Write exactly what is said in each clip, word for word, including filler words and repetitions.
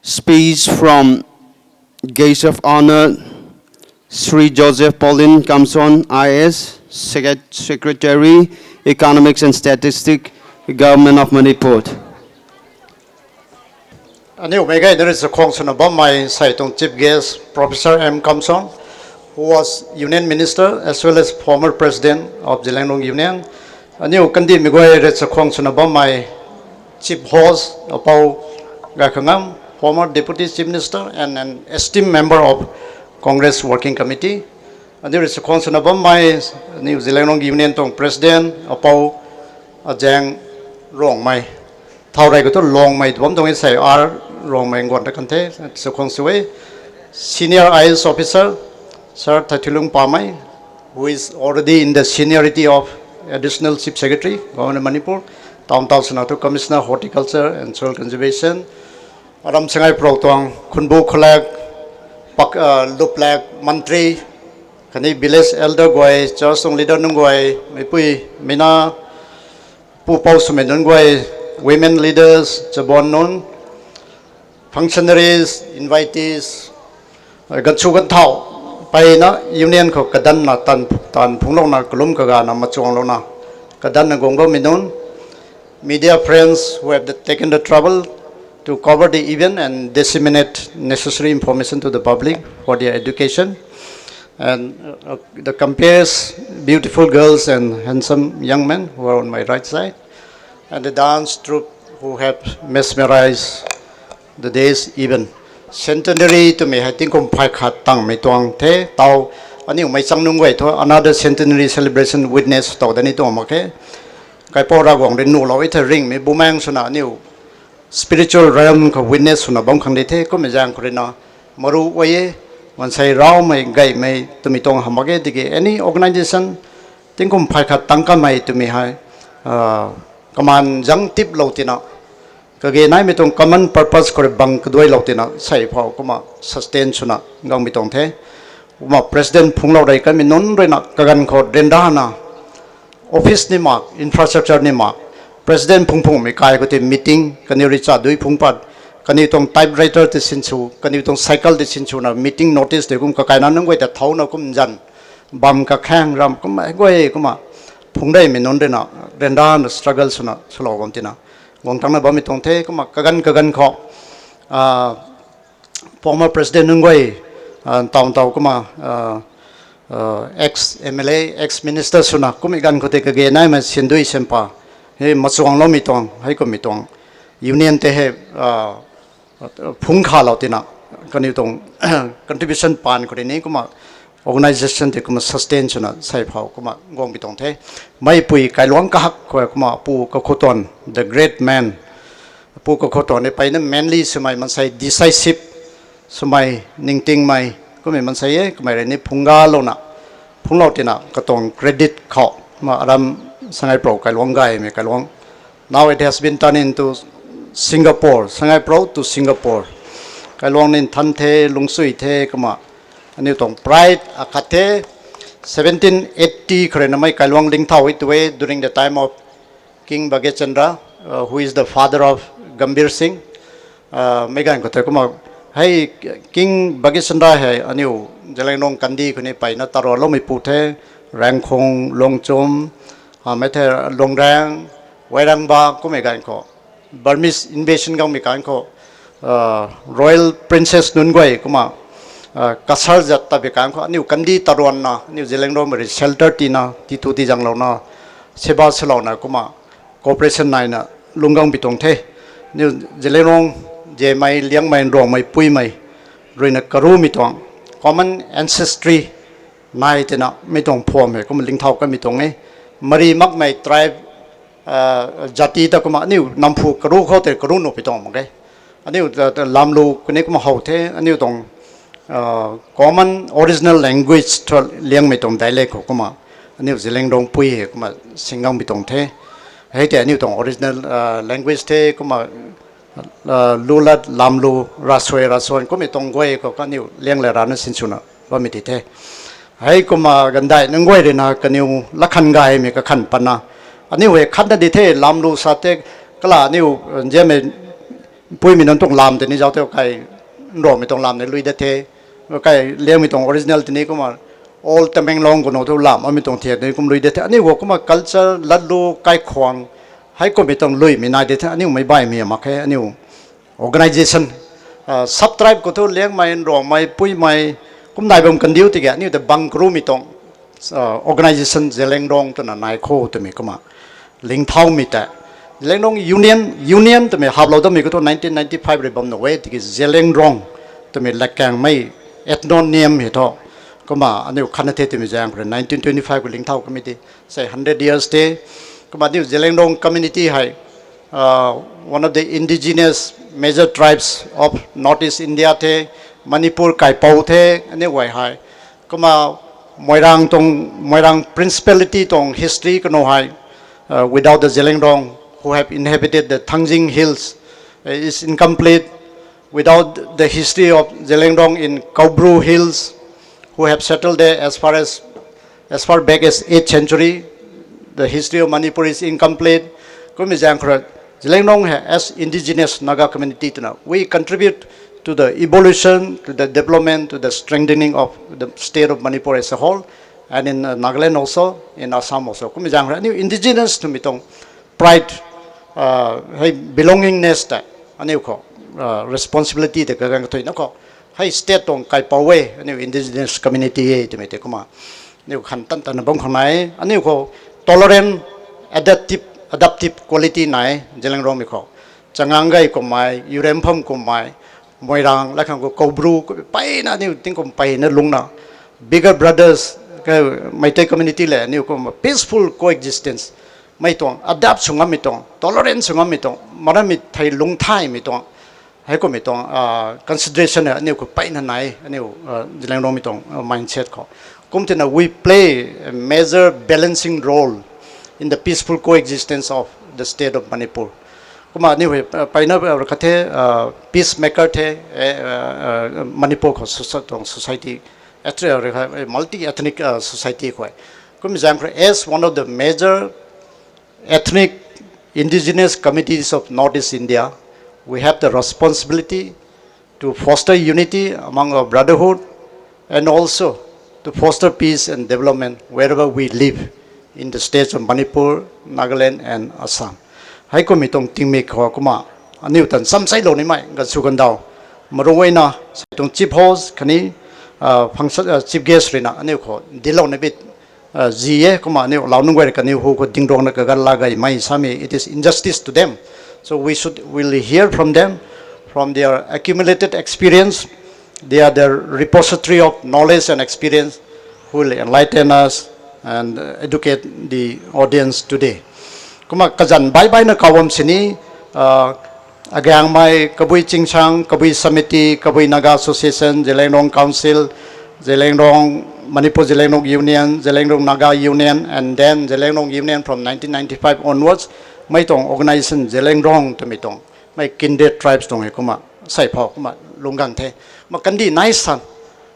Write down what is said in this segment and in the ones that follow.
Speech from Guest of Honor, Shri Joseph Paulin Kamson, I A S, Secret-, Secretary, Economics and Statistics, Government of Manipur. Aniu mei gay nari chakhwang swna bammei sei tuang Chief Guest, Professor M Kamson, who was Union Minister as well as former President of Zeliangrong Union. Aniu kandihmei guay rui chakhwang swna bammei Chief Host, Apou Gaikhangam, former Deputy Chief Minister and an esteemed member of Congress Working Committee. Aniu rui chakhwang swna bammei, aniu Zeliangrong Union tuang President, Apou Azang Rongmei. Thau rey khou tu Longmei tw bam tuang e sei, R Rongmei nguan ta kan the, chakhwang sw e. Senior I A S officer, Sir Thathilung Pamei, who is already in the seniority of Additional Chief Secretary, Government of Manipur, taw taw swna tu Commissioner Horticulture and Soil Conservation, aram sangai prou tuang, khunbu khulak, pak, uh, luplak, mantri, khatni village elder guay, church tuang leader nunc guay, meipui, meina, pupou swmei nunc guay, women leaders, chaban nunc, functionaries, invitees, ganchu ganthau, mpeyna union khou kadanna taanv, taanv phungclouna kalum kagana machuanglouna kadanna guang bammei nunc, media friends who have taken the trouble to cover the event and disseminate necessary information to the public for their education. And, uh, the comperes, beautiful girls and handsome young men who are on my right side, and the dance troupe who have mesmerized the day's event. Centenary twmei hei tingkum phay khat tangmei tuang the, taw aniu meic chang nunc guay thu another centenary celebration witness taw dani tuang mak khe. Kaipouc Ravguangc rui nuhlou e the ringhmei bumaeng swna aniu spiritual realm khou witness swna bam khang di the, kummei zaeng khou ruina maru e, mansei raumei gaymei twmei tuang hamh mak e, tiki any organisation tingkum phay khat tang kamei twmei hei, ah, kamaan zang tiplou tina, kage naimei tuang common purpose khou rui bang kaduailou tina sei phou kumna sustain swna guangmei tuang the. Kumna president phungclou rey kanmei nunc ruina kaganv khou ryanrana, office ni mak, infrastructure ni mak, president phungc phungmei kai khou tei meeting, kaniw rui cha dui phungc pat, kaniw tuang typewriter tei sinsw, kaniw tuang cycle tei sinswna meeting notice tei kum kakaina nunc guay ta thauna kum nzan, bam kakhaeng ram kum guay kumna phungc reymei nunc ruina ryanrana struggle swna swlou bam tina guang tangna bammei tuang the. Kumna kaganv kaganv khou, ah, former president nunc guay, ah, ntaw ntaw kumna, ah, ah, ex M L A, ex minister swna kummei ganv khou tei kage naimei sindui sempa hei machuangloumei tuang, heikummei tuang union tei hei, ah, phungc khalou tina kaniw tuang contribution paan khou rui ni kumna organisation tei kumna sustain swna sei phou kumna guangmei tuang the. Meipui kailuangc kahak khou kumna Pu Kakhoutuan, the great man, Pu Kakhoutuan ni mpeyna manly swmei mansei, decisive swmei, ningtingmei kummei mansei e, kamei rui ni phungcgalouna phungclou tina katuang credit khou kumna aram sangai prou kailuangc gaymei kailuangc, now it has been turned into Singapore, sangai prou to Singapore. Kailuangc ni nthan the, lungcsui the, kumna aniu tuang pride akhat the. Seventeen eighty khou rui namei kailuangc lingthau e tw e, during the time of King Bhagya Chandra, uh, who is the father of Gambhir Singh. Uh, meic ganv khou tei kumna hei King Bhagya Chandra hei aniu Zeliangrong kandih khou ni mpeyna taruanloumeipu the, Rangkhung, Lungchum, ah, mei the Lungrang, Wairangba kummei ganv khou, Burmese invasion guangmei ganv khou, ah, royal princess nunc guay kumna, ah, kasar zat tabei ganv khou aniu kandih taruanna, aniu Zeliangrongmei rui shelter tina, titu tizanglouna, seba swlouna kumna cooperation naina lungc guangmei tuang the. Aniu Zeliangrong, Zemei, Liangmei, Ruangmei, Puimei ruina karumei tuang common ancestry nai tina mi tuang phuam hei kumna lingthau kanmei tuang e. Mari makmei tribe, ah, jati ta kumna aniu namphu karu khou tei karu nuhpui tuang mak e. Aniu ta, ta lamlu kani kumna how the, aniu tuang, ah, common original language thu Liangmei tuang dialect khou kumna aniu Zeliangrong Pui hei kumna sing guangmei tuang the. Hei tei aniu tuang original, ah, language the kumna, ah, lulat, lamlu, ravsuai, ravsuan kummei tuang guay khou kaniw Liang le rana sinswna bammei ti the. Hei kumna ganvdaih nunc guay ruina kaniw latkhan gaymei kakhan patna, aniu hei khatna di the, lamlu sa the, kala aniu, ah, nzianmei Puimei nunc tuang lam tei ni zauc tei kai, nruangmei tuang lam ni lui de the, kai Liangmei tuang original tei ni kumna, Old Tamenglong kuno thu lam amei tuang thiat ni kum lui de the. Aniu khou kumna culture, latlu, kaikhwang, hei kummei tuang luimei nai de the. Aniu mei baihmei mak khe, aniu organization, sub-tribe khou thu Liangmei, Nruangmei, Puimei, kum nai bam kandiu tiki aniu ta bang karumei tuang organization Zeliangrong twna nai kho twmei kumna lingthaumei tei, Zeliangrong Union, Union twmei haplou damei khou thu nineteen ninety-five rui bam nuh e tiki Zeliangrong twmei latkaeng mei ethnonym hei thu. Kumna aniu khatna the twmei zaeng khou rui nineteen twenty-five khou lingthau kamei tei, say, hundred years the. Kumna aniu Zeliangrong community hei, uh, one of the indigenous major tribes of North East India the, Manipur kaipou the, aniu guay hei. Kumna Moirang tuang, Moirang Principality tuang history kanu hei, uh, without the Zeliangrong who have inhabited the Thangjing Hills, uh, is incomplete. Without the history of Zeliangrong in Koubru Hills, who have settled there as far as, as far back as eighth century, the history of Manipur is incomplete. Kummei zaeng khou rui, Zeliangrong ha, as indigenous Naga community twna, we contribute to the evolution, to the development, to the strengthening of the state of Manipur as a whole, and in, uh, Nagaland also, in Assam also. Kummei zaeng khou rui, aniu indigenous twmei tuang pride, uh, hei belongingness tei aniu khou, uh, responsibility tei kaganv kathuina khou, hei state tuang kaipou e, aniu indigenous community e twmei tei kumna aniu khang tan tanna bam khang nai. Aniu khou tolerant, adaptive, adaptive quality nai Zeliangrongmei khou. Changang gay kummei, Urempham kummei, Moirang, lakhang khou Koubru, kum mpeyna aniu tingkum mpeyna lungna, bigger brothers, Meitei community le aniu kumna peaceful coexistence mei tuang, adapt sw ngammei tuang, tolerant sw ngammei tuang, maramei thei lungthaymei tuang, heikummei tuang, uh, consideration aniu khou mpeyna nai, aniu, uh, Zeliangrongmei tuang, uh, mindset khou. Kum tina we play a major balancing role in the peaceful coexistence of the state of Manipur. Kumna aniu hei, uh, mpeyna, uh, khat the, uh, peacemaker the, eh, uh, uh, Manipur khou soci-, tuang society, ethnic, uh, multi-ethnic, uh, society khou. Kum zaeng khou rui as one of the major ethnic indigenous communities of Northeast India, we have the responsibility to foster unity among our brotherhood and also to foster peace and development wherever we live in the states of Manipur, Nagaland and Assam. Heikummei tuang tingmik khou kumna aniu tan chamseilou nimei ganv sw ganv daw, maruaina sei tuang chief host khatni, uh, function, uh, chief guest ruina aniu khou dinclou ni bit, uh, zi e. Kumna aniu lau nunc guay kaniw hu khou dingduangna kaganv laa gaymei samei, it is injustice to them. So we should, will hear from them, from their accumulated experience. They are the repository of knowledge and experience who will enlighten us and, uh, educate the audience today. Kumna kazanc baih baihna kaw bam sini, uh, Agaengmei, Kabui Chingsang, Kabui Samiti, Kabui Naga Association, Zeliangrong Council, Zeliangrong, Manipur Zeliangrong Union, Zeliangrong Naga Union, and then Zeliangrong Union from nineteen ninety-five onwards, mei tuang organization Zeliangrong twmei tuang, mei kindred tribes tuang hei kumna, sei phou kumna lungc gang the. Kumna kandih nai san,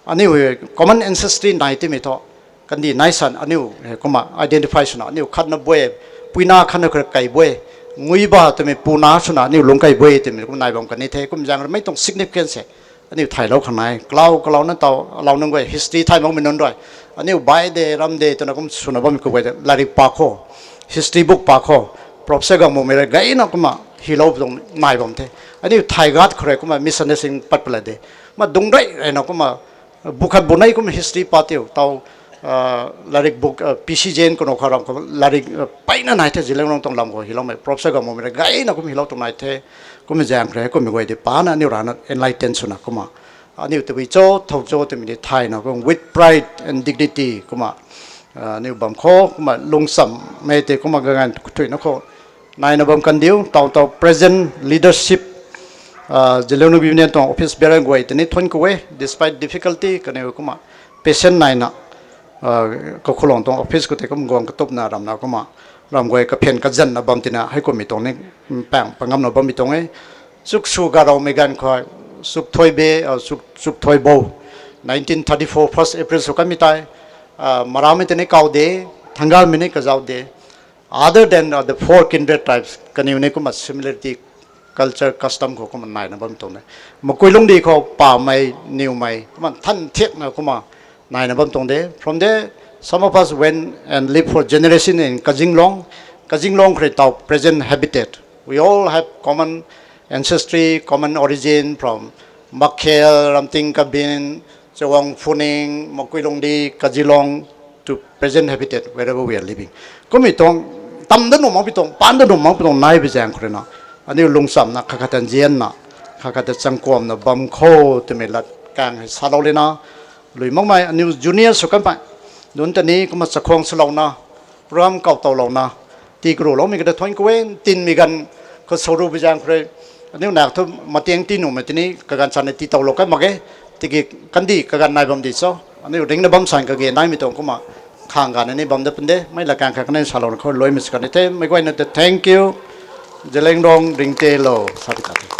aniu hei common ancestry nai timei thu, kandih nai san aniu hei kumna identify swna, aniu khatna bui, puina khatna khou kai bui, Nguiba twmei puna swna aniu lungc kai bui twmei kumna nai bam kan ni the. Kum zaeng rui mei tuang significance hei aniu thaylou khang nai. Kalau, kalouna taw, lau nunc guay history thay makmei nunc rui, aniu bai de, ram de twna kum swna bammei khou guay de, lairik pa khou, history book pa khou, Professor Gangmumei rui gayna kumna hylou tuang nai bam the. Aniu thay gat khou rui kumna misunderstanding pat pala de. Kumna dungc rey reyna kumna bu khat bu nei kum history pa tiu taw, uh, lairik book, uh, P C Jain kanu khou ram khou lairik, uh, mpeyna nai the, Zeliangrong tuang lam khou hyloumei, Professor Gangmumei rui gayna kum hylou tuang nai the. Kummei zaeng khou rui kummei guay di pana aniu rana enlighten swna kumna, aniu tabui cho, thow cho twmei di thayna kum with pride and dignity kumna, uh, aniu bam khou kumna lungchamhmei tei kumna ganv kathuina khou naina bam kandiu, taw taw present leadership, uh, Zeliangrong Union tuang office bearer guay tei ni thuanc ku e, despite difficulty kaniw kumna patient naina, uh, Kakhulong tuang office khou tei kum guang katupna ramna kumna, ram guay kaphian kazanna bam tina heikummei tuang ni, mm, paeng pangamna bammei tuang e. Chuk sw garoumei ganv khou, Chuk Thoibe, uh, Chuk, Chuk Thoibou, nineteen thirty-four first April sw kanmei tei, uh, Maramei tei ni kaw de, Thangalmei ni kazauh de. Other than, uh, the four kindred tribes, kaniw ni kumna similarity culture custom khou kumna naina bam tuang de. Makuilungdi khou pamei, niwmei kumna than thiakna kumna naina bam tuang de. From there, some of us went and lived for generation in Kajinglong. Kajinglong khou rui taw present habitat. We all have common ancestry, common origin from Makhel, Ramting Kabin, Chawang Phuning, Makuilungdi, Kajinglong, to present habitat wherever we are living. Kummei tuang, tam da nuh mak pi tuang, paan da nuh mak pi tuang nai bi zaeng khou rui na, aniu lungchamna khat khat ta nzianna, khat khat ta changkuamna bam kho twmei lat kang hei salou lena, lui makmei aniu junior sw kanmei nunc ta ni kumna chakhwang swlouna, program kau towlouna, tii karuloumei kata thuan kawen tinmei ganv khou sauru bi zaeng khou rui, aniu nak thu matiang tii nuhmei tini kaganv chana tii towlou kan mak e, tiki kandih kaganv nai bam di cho, aniu ringcna bam san kage naimei tuang kumna khang gana ni bam da pun de, mei lat kang khat kanei salouna khou luimei sw kan ni the, meic guayna ta thank you, Zeliangrong Ringtelou sa di ta the.